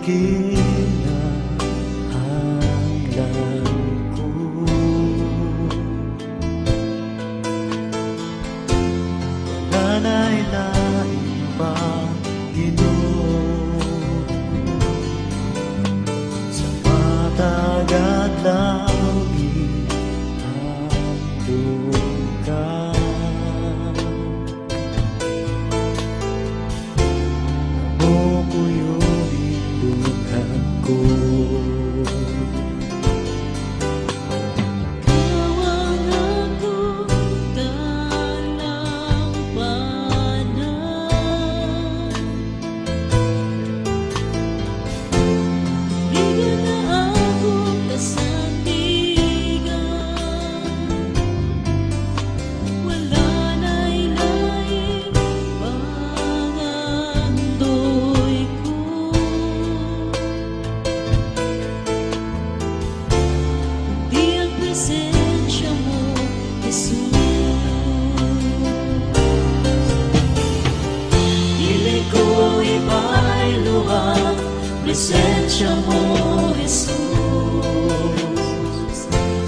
Kinahanglan ko. Wala na'y lain pa, Ginoo, sa matag adlaw gihandom ka. Mokuyo hindugan ko. Ikaw ang akong dalampanan. Ligon nga akong kasandigan. Wala na'y laing pangandoy ko kundi ang presensya mo, Jesus. Dili ko ibaylo ang presensya mo, Jesus,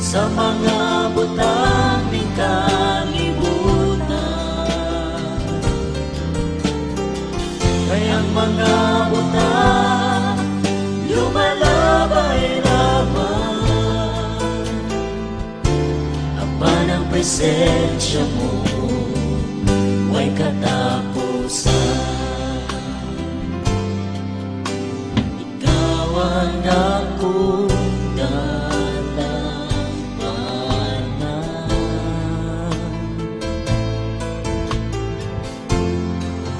sa mga butang ning kalibutan. Kay ang mga butang lumalabay lamang, apan ang presensya mo way katapusan. Ikaw ang akong dalampanan.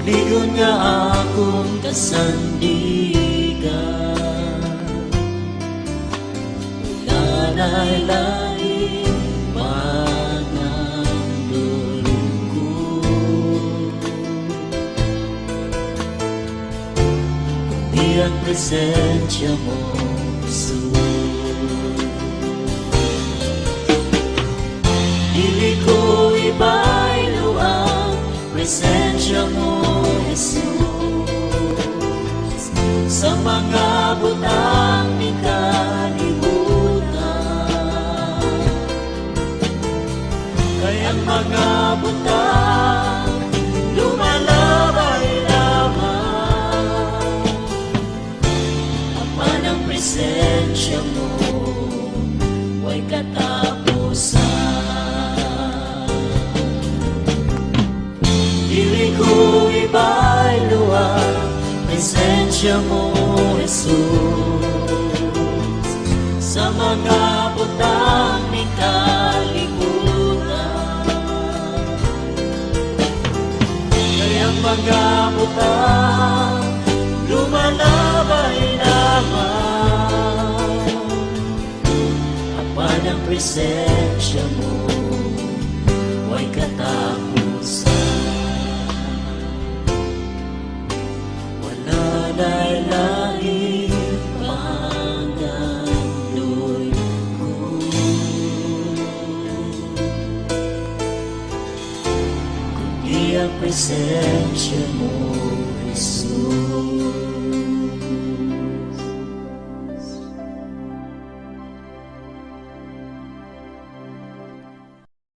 Ligon nga akong kasandigan. Wala na'y laing pangandoy ko kundi ang presensya mo, Jesus. Dili ko ibaylo ang presensya mo, Jesus, sa mga butang ning kalibutan. Kay ang mga butang lumalabay lamang, apan ang presensya mo way katapusan. Dili ko ibaylo ang presensya mo, Jesus, sa mga butang ning kalibutan. Kay ang mga butang lumalabay lamang, apan ang presensya mo way katapusan. Wala na'y laing pangandoy ko kundi ang presensya mo,